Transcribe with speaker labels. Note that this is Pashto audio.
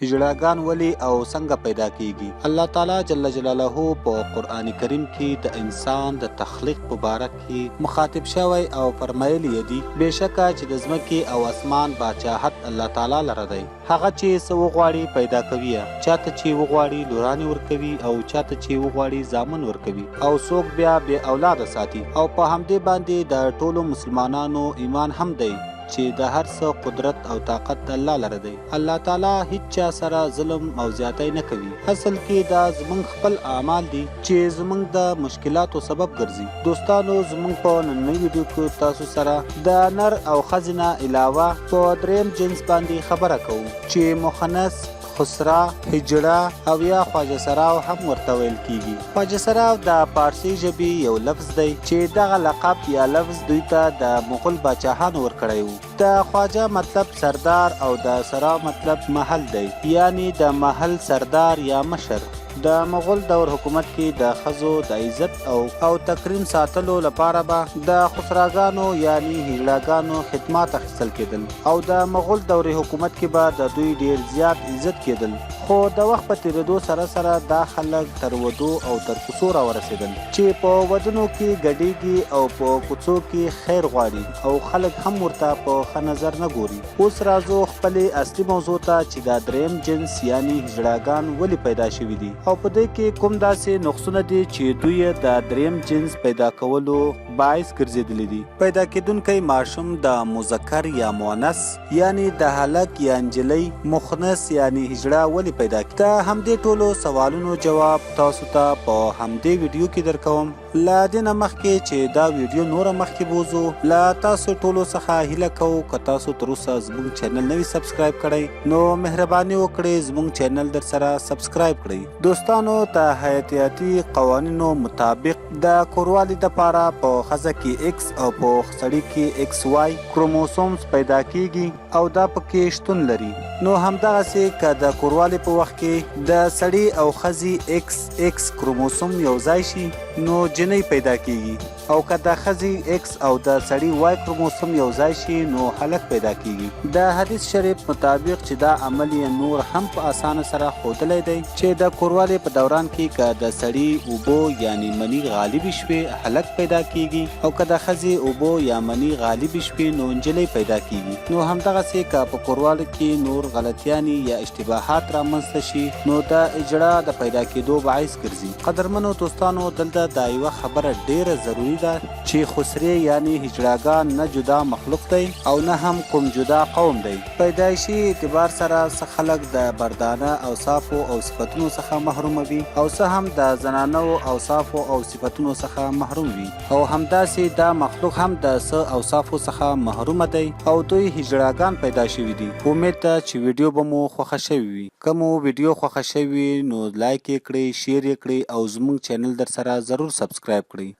Speaker 1: هجړاګان ولې او څنګه پیدا کیږي؟ الله تعالی جل جلاله په قرآن کریم کې د انسان د تخلیق په باره کې مخاطب شوی او فرمایلي یې دي، بېشکه چې د ځمکې او اسمان باچاهت الله تعالی لره دی، هغه چې څه وغواړي پیدا کوي یې، چاته چې وغواړي لورانې ورکوي او چاته چې وغواړي زامن ورکوي او څوک بیا بې اولاده ساتي او په همدې باندې د ټولو مسلمانانو ایمان هم دی. چې د هر څه قدرت او طاقت د الله لره دی. الله تعالی هیچا سره ظلم او زیاتی نه کوي. اصل کې دا زمونږ خپل اعمال دي چې زمونږ د مشکلاتو سبب ګرځي. دوستانو زمونږ په نننۍ ویډیو کې تاسو سره د نر او ښځې نه علاوه په دریم جنس باندې خبره کوو چې مخنث، خسرا، هجړه او یا خواجه سراو هم ورته ویل کیږي. خواجه سراو د پارسي ژبې یو لفظ دی چې دغه لقب یا لفظ دوی ته د مغل باچاهانو ورکړی و. د خواجه مطلب سردار او د سراو مطلب محل دی یعنی د محل سردار یا مشر. د مغل دور حکومت کې د ښځو د عزت او او تکریم ساتلو لپاره به د خسراګانو یعنی هجړاګانو خدمات اخیستل کېدل. او د مغول دورې حکومت کې به د دوی ډېر زیات عزت کېدل، خو د وخت په تېرېدو سره سره دا خلک تر ودو او تر کوڅو راورسېدل، چې په ودونو کې ګډېږي او په کوڅو کې خیر غواړي او خلک هم ورته په ښه نظر نه ګوري. اوس راځو خپلې اصلي موضوع ته چې دا درېیم جنس یعنی هجړاګان ولې پیدا شوي دي او په دوی کې کوم داسې نقصونه دي چې دوی یې د درېیم جنس پیدا کولو باعث ګرځېدلي دي. پیدا کېدونکی ماشوم د مذکر یا مؤنث یعنی د هلک یا نجلۍ مخنث یعنی هجړه ولې پیدا کېږي؟ د همدې ټولو سوالونو جواب تاسو ته په همدې ویډیو کې درکوم. له دې نه مخکې چې دا ویډیو نوره مخکې بوځو له تاسو ټولو څخه هیله کوو که تاسو تر اوسه زموږ چینل نه وي سبسکرایب کړی نو مهرباني وکړئ زموږ چینل درسره سبسکرایب کړئ. دوستانو د حیاتیاتي قوانینو مطابق د کوروالي دپاره په ښځه کې ایکس او په سړي کې ایکس وای کروموسومز پیدا کیږي او دا پکې شتون لري نو همدغسې که د کوروالي په وخت کې د سړي او ښځې ایکس ایکس کروموسوم یو ځای شي نو جنۍ پیدا کیږي او که د ښځې ایکس او د سړي وای کروموسوم یو ځای شي نو هلک پیدا کیږي. د حدیث شریف مطابق چې دا عمل یې نور هم په اسانه سره ښودلی دی چې د کوروالې په دوران کې که د سړي اوبه یعنی مني غالبې شوې هلک پیدا کیږي او که د ښځې اوبه یا مني غالبې شوې نو نجلۍ پیدا کیږي نو همدغسې که په کورواله کې نور غلطیانې یا اشتباهات رامنځته شي نو د اجړا د پیدا کیدو باعث ګرځي. قدرمنو دوستانو دلته دا یوه خبره ډیره ضروري ده چې خسرې یعنی هجړاګان نه جدا مخلوق دی او نه هم کوم جدا قوم دی. پیدایشي اعتبار سره څه خلک د بردانه اوصافو او صفتونو څخه محروم وي او څه هم د زنانه وو اوصافو او صفتونو څخه محروم وي او همداسې دا مخلوق هم د څه اوصافو څخه محروم دی او دوی هجړاګان پیدا شوي دي. امید ده چې ویډیو به مو خوښه شوې وي. که مو ویډیو خوښه شوې وي نو لایک یې کړئ، شیر یې کړئ او زموږ چینل درسره ضرور سبسکرایب کړئ.